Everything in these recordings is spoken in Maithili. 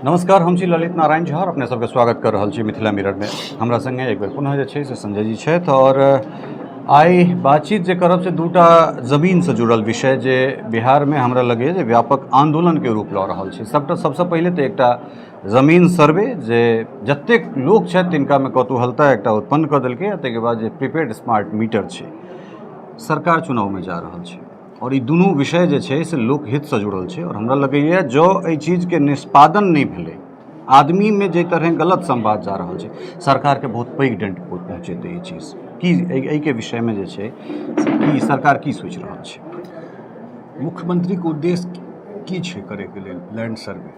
नमस्कार, हम छी ललित नारायण झा और अपने सबके स्वागत कर रहल छी मिथिला मिरर में। हमरा संगे एक बेर पुनः जे छै से संजय जी छथि और आइ बातचीत जे करब से दूटा जमीनसँ जुड़ल विषय जे बिहारमे हमरा लगैए जे व्यापक आन्दोलनके रूप लऽ रहल छै। सबटा सबसँ पहिले तऽ एकटा जमीन सर्वे जे जतेक लोक छथि तिनकामे कौतूहलता एकटा उत्पन्न कऽ देलकै आ ताहिके बाद जे प्रीपेड स्मार्ट मीटर छै, सरकार चुनावमे जा रहल छै आओर ई दुनू विषय जे छै से लोकहितसँ जुड़ल छै। आओर हमरा लगैए जँ एहि चीजके निष्पादन नहि भेलै, आदमीमे जाहि तरहे गलत संवाद जा रहल छै, सरकारके बहुत पैघ डेंट पहुँचेतै ई चीज। की एहिके विषयमे जे छै से की सरकार की सोचि रहल छै? मुख्यमंत्रीके उद्देश्य की छै करैके लेल लैंड सर्वे?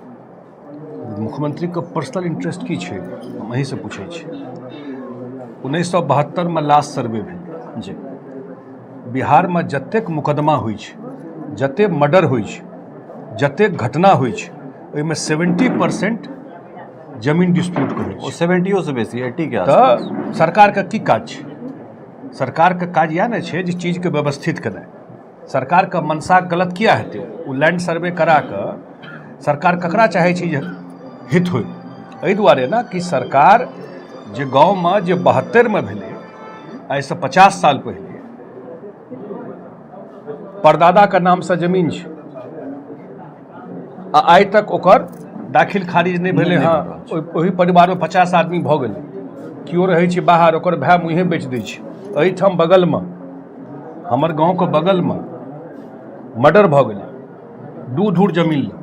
मुख्यमंत्रीके पर्सनल इंटरेस्ट की छै, हम अहीँसँ पूछै छी। 1972मे लास्ट सर्वे भेल। बिहारमे जतेक मुकदमा होइ छै, जतेक मर्डर होइ छै, जतेक घटना होइ छै, ओहिमे 70% जमीन डिस्प्यूटके होइ छै। 70ओसँ बेसी, 80के। तऽ सरकारके की काज छै? सरकारके काज इएह ने छै जे चीजके व्यवस्थित केनाइ। सरकारके मंशा गलत किया हेतै? ओ लैंड सर्वे करा कऽ सरकार ककरा चाहै छै जे हित होइ? एहि दुआरे ने कि सरकार जे गाँवमे जे 72मे भेलै, आइसँ 50 साल पहिले परदादाके नामसँ जमीन छै आ आइ तक ओकर दाखिल खारिज नहि भेलै। हँ, ओहि परिवारमे 50 आदमी भऽ गेलै, केओ रहै छै बाहर, ओकर भाय मुँहे बेच दै छै। एहिठाम बगलमे, हमर गाँवके बगलमे मर्डर भऽ गेलै दू धूर जमीन लए,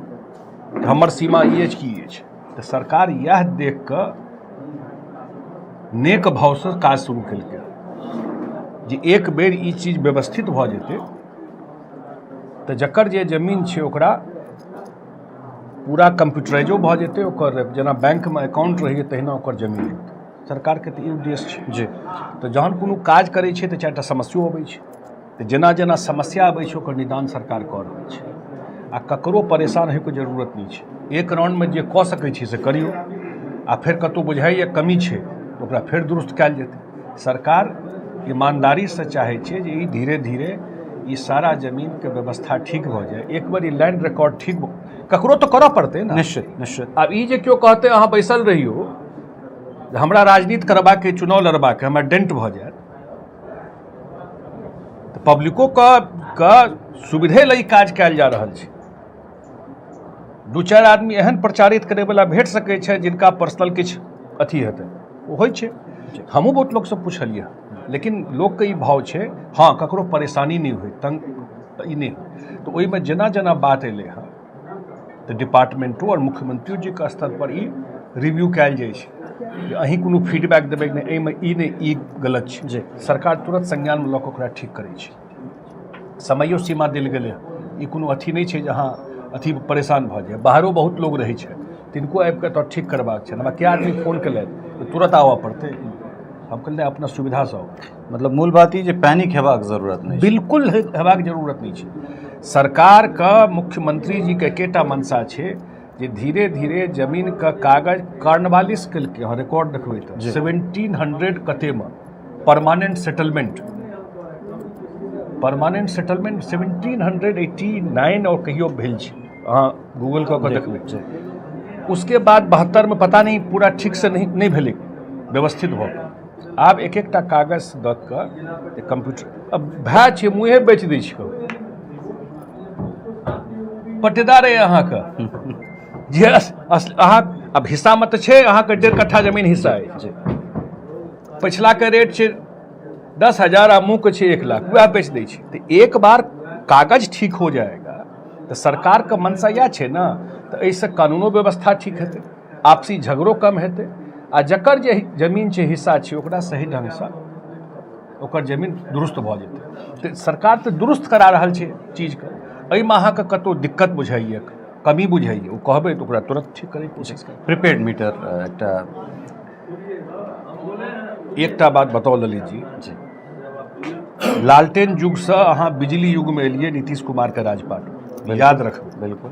हमर सीमा ई अछि कि ई अछि। तऽ सरकार इएह देख कऽ नेक भावसँ काज शुरू केलकै जे एक बेर ई चीज व्यवस्थित भऽ जेतै तऽ जकर जे जमीन छै ओकरा पूरा कम्प्यूटराइजो भऽ जेतै, ओकर जेना बैंकमे अकाउंट रहैए तहिना ओकर जमीन हेतै। सरकारके तऽ ई उद्देश्य छै। तऽ जहन कोनो काज करै छै तऽ चारिटा समस्यो अबै छै। तऽ जेना जेना समस्या अबै छै, ओकर निदान सरकार कऽ रहल छै आ ककरो परेशान होइके जरूरत नहि छै। एक राउंडमे जे कऽ सकै छी से करियौ आ फेर कतहु बुझाइए कमी छै तऽ ओकरा फेर दुरुस्त कयल जेतै। सरकार ईमानदारीसँ चाहै छै जे ई धीरे धीरे ई सारा जमीनके व्यवस्था ठीक भऽ जाय। एक बेर ई लैंड रिकॉर्ड ठीक, ककरो तऽ करऽ पड़तै ने। निश्चित निश्चित। आब ई जे केओ कहतै अहाँ बैसल रहियौ, हमरा राजनीति करबाके, चुनाव लड़बाके, हमरा डेंट भऽ जायत, तऽ पब्लिको के सुविधे लए ई काज कयल जा रहल छै। दू चारि आदमी एहन प्रचारित करैवला भेट सकै छै जिनका पर्सनल किछु अथी हेतै, ओ होइ छै। हमहूँ बहुत लोकसँ पुछलियै, लेकिन लोकके ई भाव छै, हँ, ककरो परेशानी नहि होइ, तंग ई नहि होइ। तऽ ओहिमे जेना जेना बात एलै हँ तऽ डिपार्टमेंटो आओर मुख्यमंत्रियो जीके स्तर पर ई रिव्यू कयल जाइ छै जे अहीं कोनो फीडबैक देबै, नहि, एहिमे ई नहि, ई गलत छै। सरकार तुरंत संज्ञानमे लऽ कऽ ओकरा ठीक करै छै। समयो सीमा देल गेलै हँ। ई कोनो अथी नहि छै जे अहाँ अथी परेशान भऽ जाए। बाहरो बहुत लोग रहै छै, तिनको आबि कऽ एतऽ ठीक करबाक छै। हमरा कए आदमी फोन केलथि, तुरंत आबऽ पड़तै। हम कहलियै, अपना सुविधासँ आउ। मतलब मूल बात ई जे पैनिक हेबाक जरूरत नहि। बिल्कुल हेबाक जरूरत नहि छै। सरकारके, मुख्यमंत्री जीके एकेटा मंशा छै जे धीरे धीरे जमीनके कागज कार्नवालिस केलकै हँ। रिकॉर्ड देखबै तऽ 1700 कतेमे परमानेंट सेटलमेंट 1789 आओर कहियो भेल छै। अहाँ गूगल कऽ कऽ देखबै। उसके बाद 72मे पता नहि पूरा ठीकसँ नहि नहि भेलै व्यवस्थित भऽ कऽ। आब एक एकटा कागज दऽ कऽ कम्प्यूटर। अब भाय छै, मुँहे बेच दै छै, पटेदार अइ अहाँके जे अहाँ अब हिस्सामे तऽ छै अहाँके 1.5 कट्ठा जमीन हिस्सा अछि, पछिलाके रेट छै 10,000 आ मुँहके छै 1 लाख, वएह बेच दै छै। तऽ एक बार कागज ठीक हो जाएगा तऽ सरकारके मनसा इएह छै ने, तऽ एहिसँ कानूनो व्यवस्था ठीक हेतै, आपसी झगड़ो कम हेतै आ जकर जे जमीन छै, हिस्सा छै, ओकरा सही ढङ्गसँ ओकर जमीन दुरुस्त भऽ जेतै। तऽ सरकार तऽ दुरुस्त करा रहल छै चीजके। एहिमे अहाँके कतहु दिक्कत बुझाइए, कमी बुझाइए, ओ कहबै तऽ ओकरा तुरन्त ठीक करैके कोशिश करबै। प्रीपेड मीटर एकटा एकटा बात बताउ ललित जी। जी। लालटेन युगसँ अहाँ बिजली युगमे एलियै नीतीश कुमारके राजपाट, याद रखबै। बिल्कुल।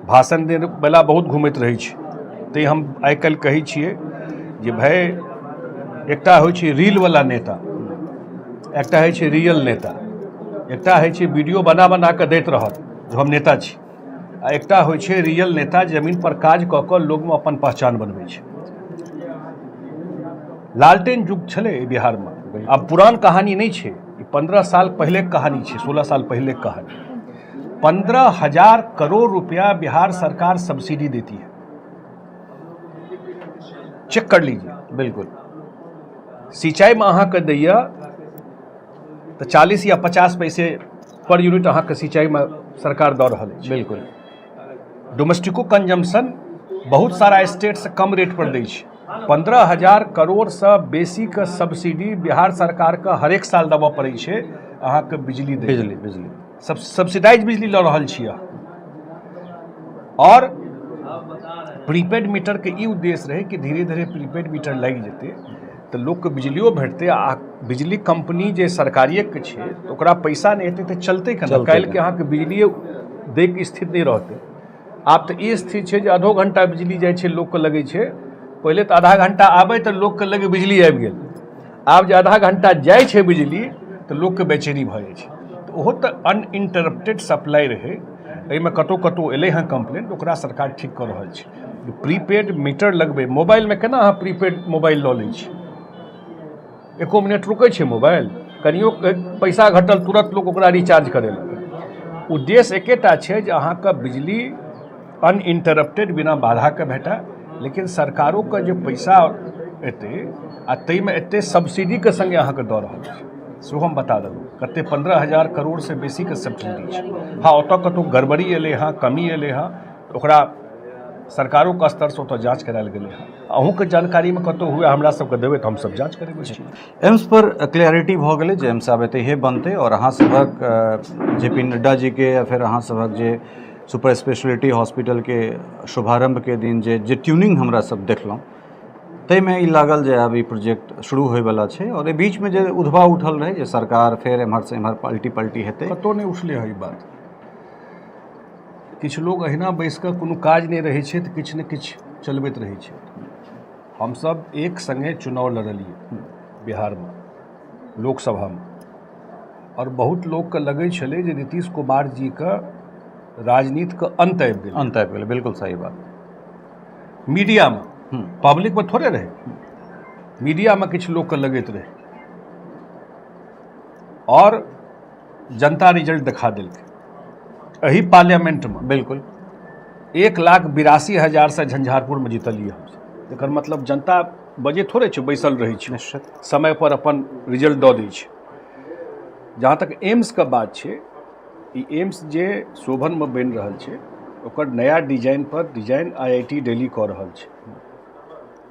भाषण दै वला बहुत घुमैत रहै छै, तैँ हम आइ काल्हि कहै छियै जे भाय, एकटा होइ छै रीलवला नेता, एकटा होइ छै रियल नेता। एकटा होइ छै वीडियो बना बना कऽ दैत रहत जे हम नेता छी। आ एकटा होइ छै रियल नेता, जमीन पर काज कऽ कऽ लोकमे अपन पहचान बनबै छै। लालटेन युग छलै बिहारमे, आब पुरान कहानी नहि छै, ई 15 साल पहिलेके कहानी छै, 16 साल पहिलेके कहानी। 15,000 करोड़ रुपया बिहार सरकार सब्सिडी देती है, चेक कर लीजिए। सिंचाईमे अहाँके दैया तऽ 40 या 50 पैसे पर यूनिट अहाँके सिंचाईमे सरकार दऽ रहल अछि। डोमेस्टिको कंजम्पशन बहुत सारा स्टेटसँ कम रेट पर दै छै। 15,000 करोड़सँ बेसीके सब्सिडी बिहार सरकारके हरेक साल देबऽ पड़ै छै अहाँके बिजली दै। बिजली बिजली सब सब्सिडाइज बिजली लऽ रहल छी अहाँ। आओर प्रीपेड मीटरके ई उद्देश्य रहै कि धीरे धीरे प्रीपेड मीटर लागि जेतै तऽ लोकके बिजलियो भेटतै, आ बिजली कम्पनी जे सरकारिएके छै तऽ ओकरा पैसा नहि हेतै तऽ चलतै केना? चलतै। काल्हिके अहाँके बिजलिए दैके स्थिति नहि रहतै। आब तऽ ई स्थिति छै जे आधो घंटा बिजली जाइ छै लोकके लगै छै, पहिले तऽ आधा घंटा आबै तऽ लोकके लगै बिजली आबि गेल, आब जे आधा घंटा जाइ छै बिजली तऽ लोकके बेचैनी भऽ जाइ छै। तऽ ओहो तऽ अनइंटरप्टेड सप्लाई रहै, एहिमे कतहु कतहु एलै हँ कम्प्लेन, ओकरा सरकार ठीक कऽ रहल छै। प्रीपेड मीटर लगबै, मोबाइलमे केना अहाँ प्रीपेड मोबाइल लऽ लै छी, एको मिनट रुकै छै मोबाइल? कनियो पैसा घटल तुरंत लोक ओकरा रिचार्ज करेलक। उद्देश्य एकेटा छै जे अहाँके बिजली अनइंटरप्टेड बिना बाधाके भेटय, लेकिन सरकारोके जे पैसा एतै आ ताहिमे एते सब्सिडीके सङ्गे अहाँके दऽ रहल छै, सेहो हम बता देलहुँ कते 15,000 करोड़सँ बेसीके सब्सिडी छै। हँ, ओतऽ कतहु गड़बड़ी एलै हँ, कमी एलै हँ, ओकरा सरकारोके स्तरसँ ओतऽ जाँच करायल गेलै हँ। अहूँके जानकारीमे कतहु हुए, हमरा सबके देबै तऽ हमसब जाँच करेबै। एम्स पर क्लैरिटी भऽ गेलै जे एम्स आब एतहिए बनतै, आओर अहाँ सभक जे पी नड्डा जीके या फेर अहाँ सभक जे सुपर स्पेशलिटी हॉस्पिटलके शुभारम्भके दिन जे जे ट्यूनिंग हमरा सब देखलहुँ ताहिमे ई लागल जे आब ई प्रोजेक्ट शुरू होइवला छै। आओर एहि बीचमे जे उधबा उठल रहै जे सरकार फेर एम्हरसँ एम्हर पलटी पलटी हेतै, कतहु नहि उठलै हँ ई बात। किछु लोग अहिना बैस कऽ कोनो काज नहि रहै छै तऽ किछु ने किछु चलबैत रहै छै। हमसब एक सङ्गे चुनाव लड़लियै बिहारमे लोकसभामे, आओर बहुत लोकके लगै छलै जे नीतीश कुमार जीके राजनीतिके अन्त आबि गेलै। अन्त आबि गेलै, बिल्कुल सही बात। मीडियामे, पब्लिकमे थोड़े रहै, मीडियामे किछु लोकके लगैत रहै, आओर जनता रिजल्ट देखा देलकै एहि पार्लियामेंटमे। 1,82,000सँ झंझारपुरमे जीतलियै हमसभ। एकर मतलब जनता बजे थोड़े छै, बैसल रहै छै। समय पर अपन रिजल्ट दऽ दै छै। जहाँ तक एम्सके बात छै, ई एम्स जे शोभनमे बनि रहल छै ओकर नया डिजाइन पर डिजाइन IIT Delhi कऽ रहल छै,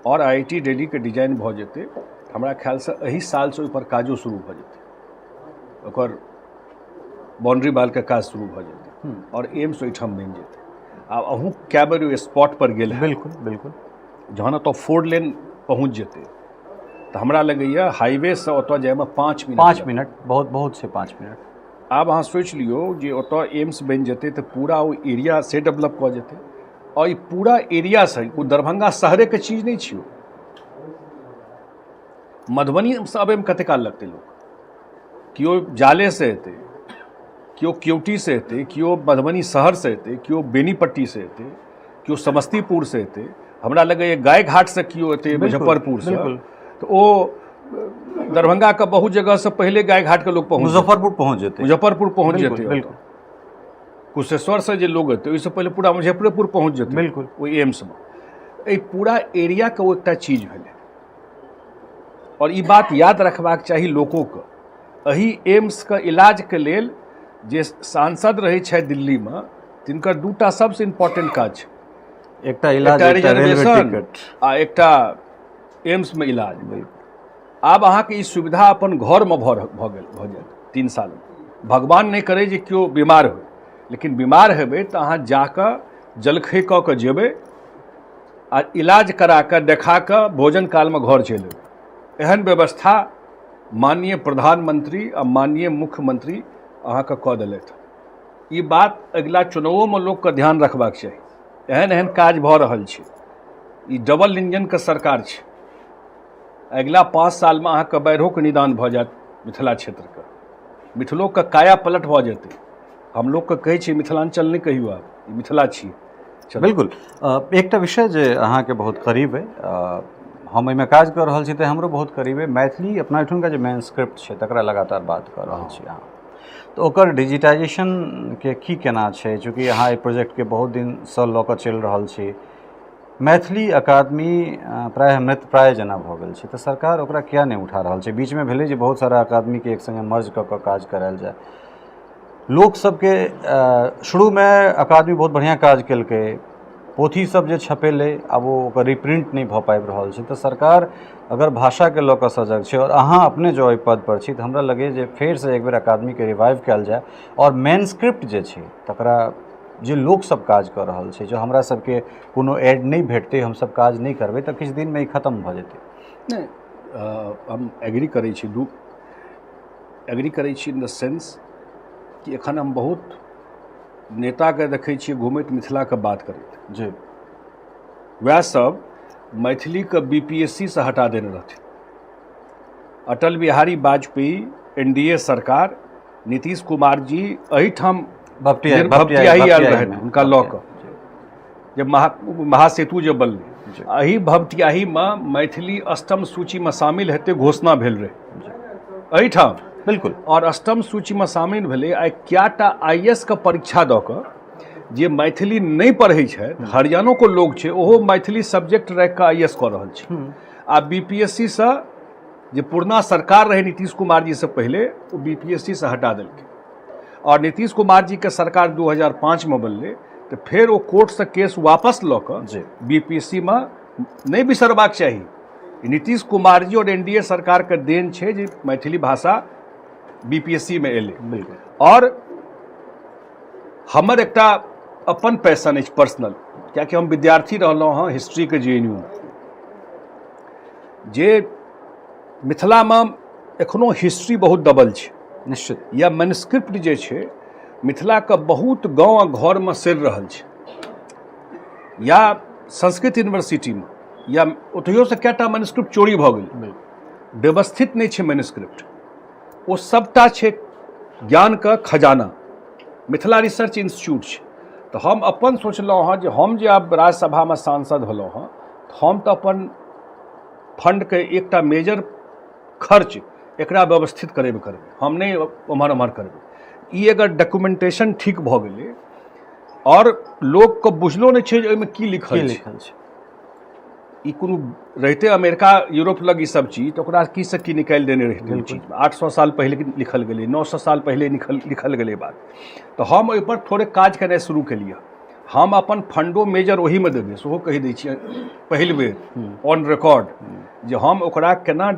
आओर IIT दिल्लीके डिजाइन भऽ जेतै हमरा ख्यालसँ एहि सालसँ ओहिपर काजो शुरू भऽ जेतै, ओकर बाउंड्री वालके काज शुरू भऽ जेतै आओर एम्स ओहिठाम बनि जेतै। आब अहूँ कए बेर ओहि स्पॉट पर गेल? बिल्कुल बिल्कुल। जहन ओतऽ 4 लेन पहुँच जेतै तऽ हमरा लगैए हाईवेसँ ओतऽ जाइमे 5 मिनट। 5 मिनट बहुत बहुत छै, 5 मिनट। आब अहाँ सोचि लियौ जे ओतऽ एम्स बनि जेतै तऽ पूरा ओ एरिया से डेवलप कऽ जेतै, आओर ई पूरा एरियासँ, ओ दरभंगा शहरेके चीज नहि छियौ, मधुबनीसँ अबैमे कते काल लगतै लोक? केओ जालेसँ एतै, केओ केवटीसँ एतै, केओ मधुबनी शहरसँ एतै, केओ बेनीपट्टीसँ एतै, केओ समस्तीपुरसँ एतै, हमरा लगैए गाय घाटसँ केओ एतै, मुजफ्फरपुरसँ, तऽ ओ दरभंगाके बहुत जगहसँ पहिले गाय घाटके लोक पहुँच, मुजफ्फरपुर पहुँच जेतै। मुजफ्फरपुर पहुँच जेतै। कुशेश्वरसँ जे लोक एतै ओहिसँ पहिले पूरा मुजफ्फरेपुर पहुँच जेतै। ओहि एम्समे एहि पूरा एरियाके ओ एकटा चीज भेलै। आओर ई बात याद रखबाक चाही लोकोके, एहि एम्सके इलाजके लेल जे सांसद रहै छथि दिल्लीमे तिनकर दूटा सबसँ इम्पोर्टेंट काज छै, एकटा इलाज, एकटा रेलवे टिकट आ एकटा एम्समे इलाज। आब अहाँके ई सुविधा अपन घरमे भऽ गेल, भऽ जायत 3 सालमे। भगवान नहि करै जे केओ बीमार होइ, लेकिन बीमार हेबै तऽ अहाँ जाकऽ जलखै कऽ कऽ जेबै आ इलाज करा कऽ देखा कऽ भोजन कालमे घर चलि अयबै। एहन व्यवस्था माननीय प्रधानमंत्री आ माननीय मुख्यमंत्री अहाँके कऽ देलथि। ई बात अगिला चुनावोमे लोकके ध्यान रखबाक चाही। एहन एहन काज भऽ रहल छै। ई डबल इंजनके सरकार छै। अगिला 5 सालमे अहाँके बाढ़िओके निदान भऽ जायत मिथिला क्षेत्रके, मिथिलोके काया पलट भऽ जेतै। हम लोकके कहै छियै मिथिलाञ्चल नहि कहियौ, आब ई मिथिला छियै। बिल्कुल। एकटा विषय जे अहाँके बहुत करीब अइ, हम एहिमे काज कऽ रहल छी तऽ हमरो बहुत करीब अइ, मैथिली अपना एहिठुनका जे मेन स्क्रिप्ट छै तकरा लगातार बात कऽ रहल छी अहाँ, तऽ ओकर डिजिटाइजेशनके की केना छै? चूँकि अहाँ एहि प्रोजेक्टके बहुत दिनसँ लऽ कऽ चलि रहल छी, मैथिली अकादमी प्रायः मृतप्राय जेना भऽ गेल छै, तऽ सरकार ओकरा किया नहि उठा रहल छै? बीचमे भेलै जे बहुत सारा अकादमीके एक सङ्गे मर्ज कऽ कऽ काज करायल जाय। लोक सबके शुरूमे अकादमी बहुत बढ़िआँ काज केलकै, पोथी सब जे छपेलै आब ओ ओकर रिप्रिंट नहि भऽ पाबि रहल छै। तऽ सरकार अगर भाषाके लऽ कऽ सजग छै आओर अहाँ अपने जँ ओहि पदपर छी, तऽ हमरा लगैए जे फेरसँ एक बेर अकादमीके रिवाइव कयल जाय आओर मेन स्क्रिप्ट जे छै तकरा जे लोकसब काज कऽ रहल छै, जँ हमरा सबके कोनो एड नहि भेटतै, हमसब काज नहि करबै, तऽ किछु दिनमे ई खतम भऽ जेतै। नहि, हम एग्री करै छी, दू एग्री करै छी इन the sense कि एखन हम बहुत नेताके देखै छियै घुमैत मिथिलाके बात करैत। वएह सब मैथिलीके बी पी एस सी सँ हटा देने रहथिन। Atal Bihari Vajpayee, N D A सरकार, नीतीश कुमार जी एहिठाम भपटियाही आयल रहथि हुनका लऽ कऽ, जे महासेतु जे बनलै, एहि भपटियाहीमे मैथिली अष्टम सूचीमे शामिल हेतै घोषणा भेल रहै एहिठाम। बिल्कुल। आओर अष्टम सूचीमे शामिल भेलै। आइ कएटा I S के परीक्षा दऽ कऽ जे मैथिली नहि पढ़ै छथि, हरियाणोके लोक छै, ओहो मैथिली सब्जेक्ट राखि कऽ I S कऽ रहल छै। आ बी पी एस सी सँ जे पुरना सरकार रहै नीतीश कुमार जी से पहिले, ओ बी पी एस सी सँ हटा देलकै। आओर नीतीश कुमार जीके सरकार 2005मे बनलै तऽ फेर ओ कोर्टसँ केस वापस लऽ कऽ बी पी एस सी मे नहि बिसरबाक चाही, नीतीश कुमार जी आओर एन डी ए सरकारके देन छै जे मैथिली भाषा बी पी एस सी मे एलै। आओर हमर एकटा अपन पैशन अछि पर्सनल, कियाकि हम विद्यार्थी रहलहुँ हँ हिस्ट्रीके जे एन यू मे, जे मिथिलामे एखनो हिस्ट्री बहुत दबल छै। निश्चित। या मैन्युस्क्रिप्ट जे छै मिथिलाके बहुत गाँव आ घरमे सड़ि रहल छै, या संस्कृत यूनिवर्सिटीमे या ओतहियोसँ कएटा मैन्युस्क्रिप्ट चोरी भऽ गेलै। व्यवस्थित नहि छै मैन्युस्क्रिप्ट, ओ सबटा छै ज्ञानके खजाना। मिथिला रिसर्च इंस्टीट्यूट छै। तऽ हम अपन सोचलहुँ हँ जे हम जे आब राज्यसभामे सांसद भेलहुँ हँ, तऽ हम तऽ अपन फंडके एकटा मेजर खर्च एकरा व्यवस्थित करेबे करबै, हम नहि ओम्हर ओम्हर करबै। ई अगर डॉक्यूमेंटेशन ठीक भऽ गेलै, आओर लोकके बुझलो नहि छै जे ओहिमे की लिखल छै, ई कोनो रहिते अमेरिका यूरोप लग ई सब चीज, तऽ ओकरा की से की निकालि देने रहिते ओहि चीजमे। 800 साल पहिले लिखल गेलै, 900 साल पहिले लिखल गेलै बात। तऽ हम ओहिपर थोड़े काज केनाइ शुरू केलियै। हम अपन फंडो मेजर ओहीमे देबै, सेहो कहि दै छियै पहिल बेर ऑन रिकॉर्ड, जे हम ओकरा केना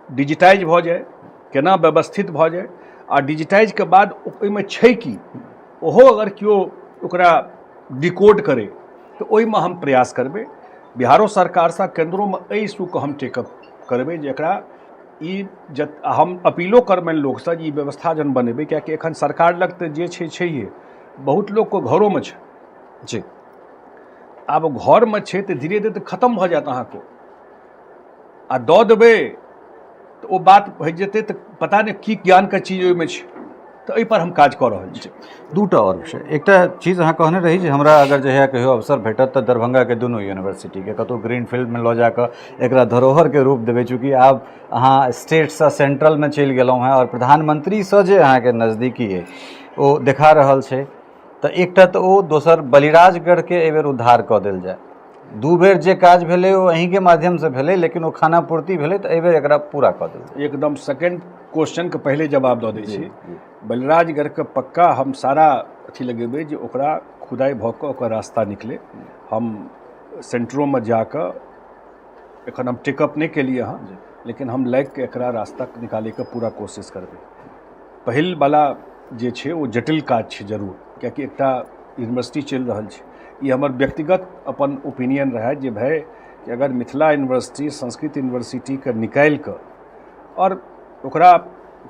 डिजिटाइज भऽ जाय, केना व्यवस्थित भऽ जाय, आ डिजिटाइजके बाद ओहिमे छै की, ओहो अगर केओ ओकरा डिकोड करै, तऽ ओहिमे हम प्रयास करबै। बिहारो सरकारसँ, केन्द्रोमे एहि इशूके हम टेकअप करबै जे एकरा ई हम अपीलो करबनि लोकसँ जे ई व्यवस्था जहन बनेबै, कियाकि एखन सरकार लग तऽ जे छै छैहे, बहुत लोकके घरोमे छै। आब घरमे छै तऽ धीरे धीरे तऽ खतम भऽ जायत अहाँके, आ दऽ देबै तऽ ओ बात भऽ जेतै, तऽ पता नहि की ज्ञानके चीज ओहिमे छै। तऽ एहिपर हम काज कऽ रहल छी। दूटा आओर विषय। एकटा चीज अहाँ कहने रही जे हमरा अगर जहिया कहियो अवसर भेटत तऽ दरभंगाके दुनू यूनिवर्सिटीके कतहु ग्रीन फील्डमे लऽ जाकऽ एकरा धरोहरके रूप देबै। चूँकि आब अहाँ स्टेटसँ सेंट्रलमे चलि गेलहुँ हेँ आओर प्रधानमंत्रीसँ जे अहाँके नजदीकी अइ ओ देखा रहल छै, तऽ एकटा तऽ ओ, दोसर बलिराजगढ़के एहिबेर उद्धार कऽ देल जाय। दू बेर जे काज भेलै ओ अहीँके माध्यमसँ भेलै, लेकिन ओ खानापूर्ति भेलै, तऽ एहिबेर एकरा पूरा कऽ देल जाय। एकदम। सेकेंड क्वेश्चनके पहिले जवाब दऽ दै छी। बलिराजगढ़के पक्का हम सारा अथी लगेबै जे ओकरा खुदाइ भऽ कऽ ओकर रास्ता निकलै। हम सेंटरोमे जाकऽ एखन हम टेकअप नहि केलियै हँ, लेकिन हम लागि कऽ एकरा रास्ता निकालैके पूरा कोशिश करबै। पहिलवला जे छै ओ जटिल काज छै जरूर, कियाकि एकटा यूनिवर्सिटी चलि रहल छै। ई हमर व्यक्तिगत अपन ओपिनियन रहए जे भाय कि अगर मिथिला यूनिवर्सिटी संस्कृत यूनिवर्सिटीके निकालि कऽ आओर ओकरा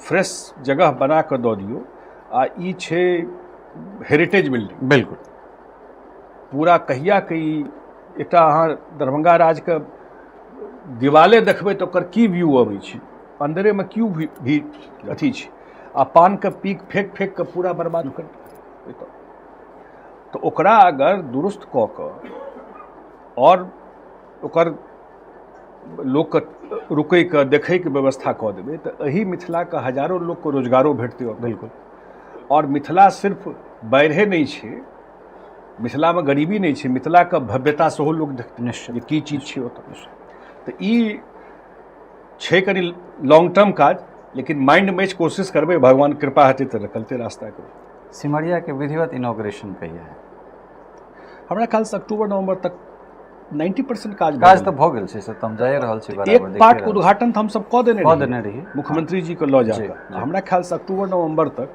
फ्रेश जगह बना कऽ दऽ दियौ, आ ई छै हेरिटेज बिल्डिंग। पूरा कहियाके ई एकटा अहाँ दरभंगा राजके दिवाले देखबै तऽ ओकर की व्यू अबै छै, अन्दरेमे क्यू भी अथी छै। आ पानके पीक फेक फेक कऽ पूरा बर्बाद कर। तऽ ओकरा अगर दुरुस्त कऽ कऽ आओर ओकर लोकके रुकैके देखैके व्यवस्था कऽ देबै तऽ एहि मिथिलाके हजारो लोकके रोजगारो भेटतै। बिल्कुल। आओर मिथिला सिर्फ बाढ़े नहि छै, मिथिलामे गरीबी नहि छै, मिथिलाके भव्यता सेहो लोक देखतै। निश्चित। जे की चीज छै ओतऽ। तऽ ई छै कनि लॉन्ग टर्म काज, लेकिन माइंड मैच कोशिश करबै, भगवान कृपा हेतै तऽ निकलतै रास्ताके। सिमरियाके विधिवत इनॉग्रेशन कहिया है? हमरा ख्यालसँ अक्टूबर नवम्बर तक 90% काज काज तऽ भऽ गेल छै, से तऽ हम जाइए रहल छी। एक पार्टके उद्घाटन तऽ हमसब कऽ देने कऽ देने रहियै, मुख्यमंत्री जीके लऽ जाकऽ। हमरा ख्यालसँ अक्टूबर नवम्बर तक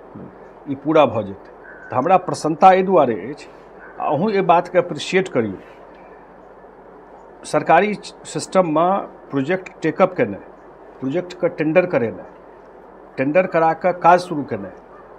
ई पूरा भऽ जेतै। तऽ हमरा प्रसन्नता एहि दुआरे अछि, अहूँ एहि बातके अप्रिशिएट करियौ, सरकारी सिस्टममे प्रोजेक्ट टेकअप केनाइ, प्रोजेक्टके टेंडर करेनाइ, टेंडर करा कऽ काज शुरू केनाइ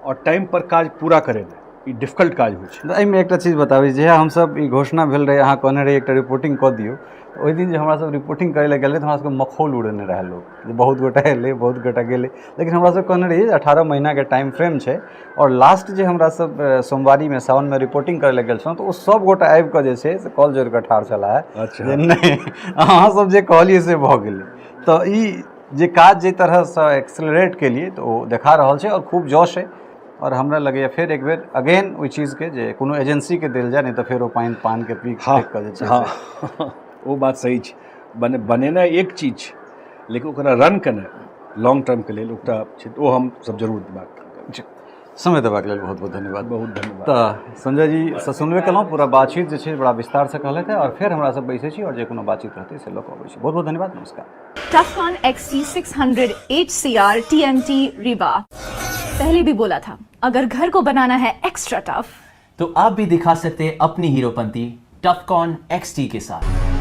आओर टाइमपर काज पूरा करेनाइ, ई डिफिकल्ट काज होइ छै। एहिमे एकटा चीज बताबी, जहिया हमसब ई घोषणा भेल रहै, अहाँ कहने रहियै एकटा रिपोर्टिंग कऽ दियौ, ओहि दिन जे हमरा सब रिपोर्टिंग करै लए गेल रही तऽ हमरा सबके मखौल उड़ेने रहए लोक जे बहुत गोटा एलै, बहुत गोटा गेलै, लेकिन हमरा सब कहने रहियै जे 18 महीनाके टाइम फ्रेम छै। आओर लास्ट जे हमरा सब सोमवारीमे सावनमे रिपोर्टिंग करै लए गेल छलहुँ तऽ ओ सब गोटा आबि कऽ जे छै से कॉल जोड़ि कऽ ठाढ़ छलाह जे नहि, अहाँ सब जे कहलियै से भऽ गेलै। तऽ ई जे काज जाहि तरहसँ एक्सेलरेट केलियै तऽ ओ देखा रहल छै आओर खूब जश अइ। आओर हमरा लगैए फेर एक बेर अगेन ओहि चीजके जे कोनो एजेंसीके देल जाय, नहि तऽ फेर ओ पानि पानके पीक फेक कऽ जे छै। हँ, ओ बात सही छै। बनेनाइ एक चीज छै, लेकिन ओकरा रन केनाइ लॉन्ग टर्मके लेल एकटा छै, ओ हम सब जरूर दिमाग। समय देबाक लेल बहुत बहुत धन्यवाद। बहुत धन्यवाद। तऽ संजय जी से सुनबे केलहुँ, पूरा बातचीत जे छै बड़ा विस्तारसँ कहलथि आओर फेर हमरा सब बैसै छी आओर जे कोनो बातचीत रहतै से लऽ कऽ अबै छी। बहुत बहुत धन्यवाद, नमस्कार। Tufcon XT600 HCR TMT Rebar। पहले भी बोला था, अगर घर को बनाना है एक्स्ट्रा टफ तो आप भी दिखा सकते हैं अपनी हीरोपंती टफकॉन XT के साथ।